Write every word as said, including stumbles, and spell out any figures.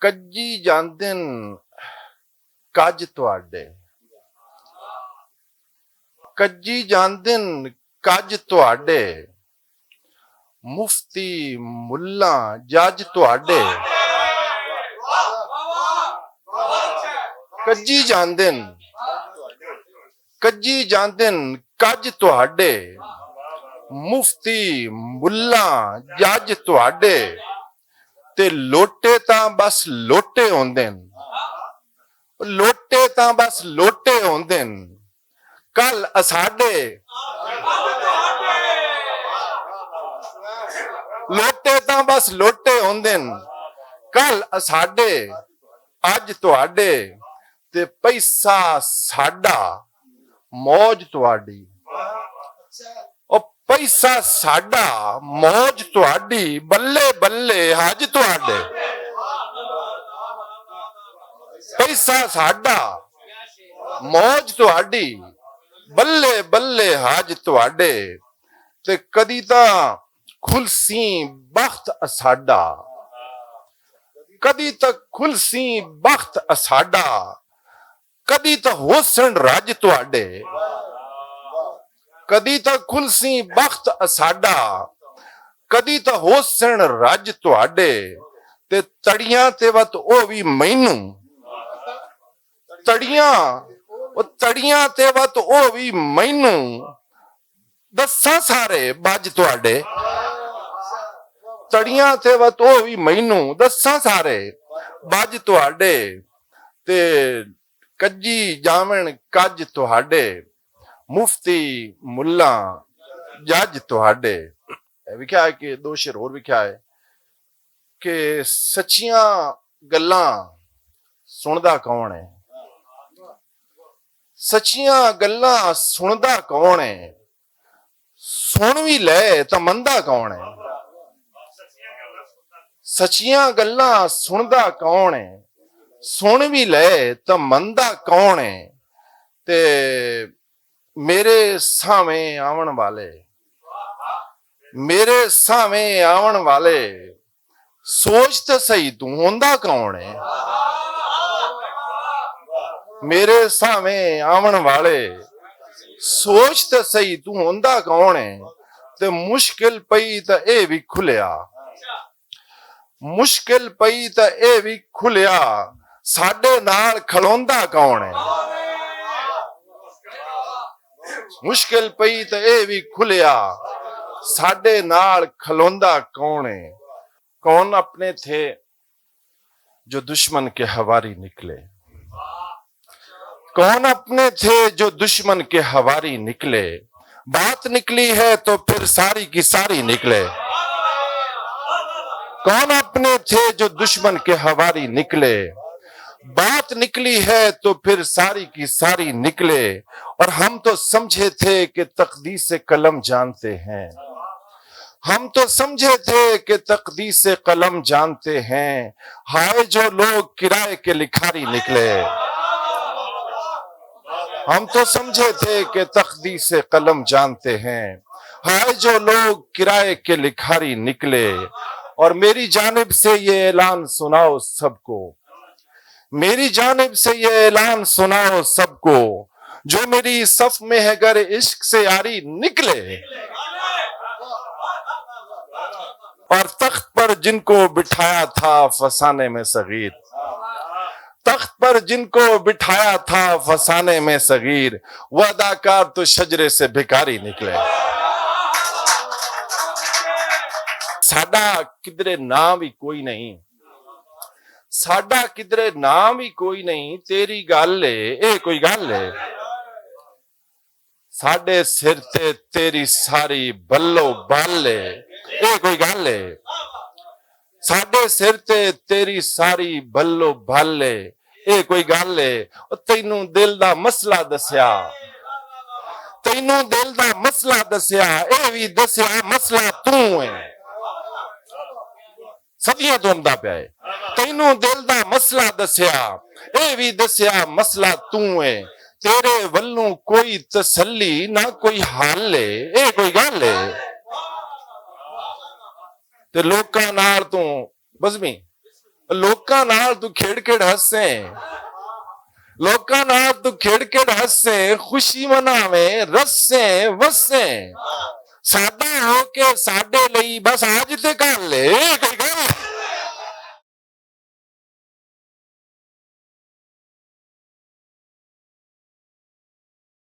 کجی جاندن کج تہاڈے، کجی جاندن کج تہاڈے، مفتی ملا جج تہاڈے، کجی جاندن، کجی جاندن کج تہاڈے، مفتی ملا جج تہاڈے، تے لوٹے تاں بس لوٹے ہوندن، لوٹے تاں بس لوٹے ہوندن۔ کل اساڈے، لوٹے تاں بس لوٹے ہوندن۔ کل اساڈے، اج تہاڈے، تے پیسہ ساڈا، موج تہاڈی۔ او پیسہ ساڈا، موج تہاڈی، بلے بلے حج تہاڈے۔ پیسہ ساڈا، موج تہاڈی، بلے بلے حج تہاڈے۔ تے کدی تاں کھلسی بخت اساڈا، کدی تاں کھلسی بخت اساڈا، کدی تاں ہوسن رج تہاڈے، کدی تاں کھلسی بخت اساڈا، کدی تاں ہوسن رج تہاڈے۔ تے تڑیاں تے وت او وی مینوں، تڑیاں، او تڑیاں تے وت او وی مینوں، دساں سارے بج تہاڈے۔ تڑیاں تے وت او وی مینوں، دساں سارے بج تہاڈے۔ تے کجی جاون کج تہاڈے، مفتی ملا جج تہاڈے۔ اے وکھیا ہے کہ دو شعر ہور وکھیا ہے کہ سچیاں گلاں سندا کون ہے؟ سچیاں گلاں سندا کون ہے؟ سن وی لے تاں مندا کون ہے؟ سچیاں گلاں سندا کون ہے؟ سن وی لے تاں مندا کون ہے؟ تے میرے سامنے آون والے، میرے سامنے آون والے، سوچ تے صحیح، توں ہوندا کون ہے؟ میرے سامنے آون والے، سوچ تے صحیح، توں ہوندا کون ہے؟ تے مشکل پئی تے اے وی کھلیا، مشکل پئی تے اے وی کھلیا، ساڈے نال کھلوندا کون ہے؟ مشکل پئی تے اے وی کھلیا، ساڈے نال کھلوندا کون ہے؟ کون اپنے تھے جو دشمن کے ہواری نکلے؟ کون اپنے تھے جو دشمن کے ہواری نکلے؟ بات نکلی ہے تو پھر ساری کی ساری نکلے۔ کون اپنے تھے جو دشمن کے ہواری نکلے؟ بات نکلی ہے تو پھر ساری کی ساری نکلے۔ اور ہم تو سمجھے تھے کہ تقدیس قلم جانتے ہیں، ہم تو سمجھے تھے کہ تقدیس قلم جانتے ہیں، ہائے جو لوگ کرائے کے لکھاری نکلے۔ ہم تو سمجھے تھے کہ تقدیس قلم جانتے ہیں، ہائے جو لوگ کرائے کے لکھاری نکلے۔ اور میری جانب سے یہ اعلان سناؤ سب کو، میری جانب سے یہ اعلان سناؤ سب کو، جو میری صف میں ہے گر عشق سے یاری نکلے۔ اور تخت پر جن کو بٹھایا تھا فسانے میں صغیر، تخت پر جن کو بٹھایا تھا فسانے میں صغیر، وہ اداکار تو شجرے سے بھکاری نکلے۔ ساڈا کدرے نام بھی کوئی نہیں، ساڈا کدرے نام ہی کوئی نہیں، تیری گل ہے، اے کوئی گل ہے۔ ساڈے سر تے تیری ساری بلو بل ہے، اے کوئی گل ہے۔ ساڈے سر تے تیری ساری بلو بل ہے، اے کوئی گل ہے۔ او تینوں دل دا مسئلہ دسیا، تینوں دل دا مسئلہ دسیا، اے وی دسیا مسئلہ توں ہے۔ صدیاں تو آندا پیا ہے۔ تینوں دل دا مسئلہ دسیا، اے وی دسیا مسئلہ توں ہے۔ تیرے ولوں کوئی تسلی نہ کوئی حل ہے، اے کوئی گل ہے؟ تے لوکاں نال توں بزمی، لوکاں نال تو کھیڑ کھیڑ ہسیں، لوکاں نال تو کھیڑ کھیڑ ہسیں، خوشی مناویں، رسیں وسیں۔ ساڈا ہو کے ساڈے لئی بس آج تے کل اے۔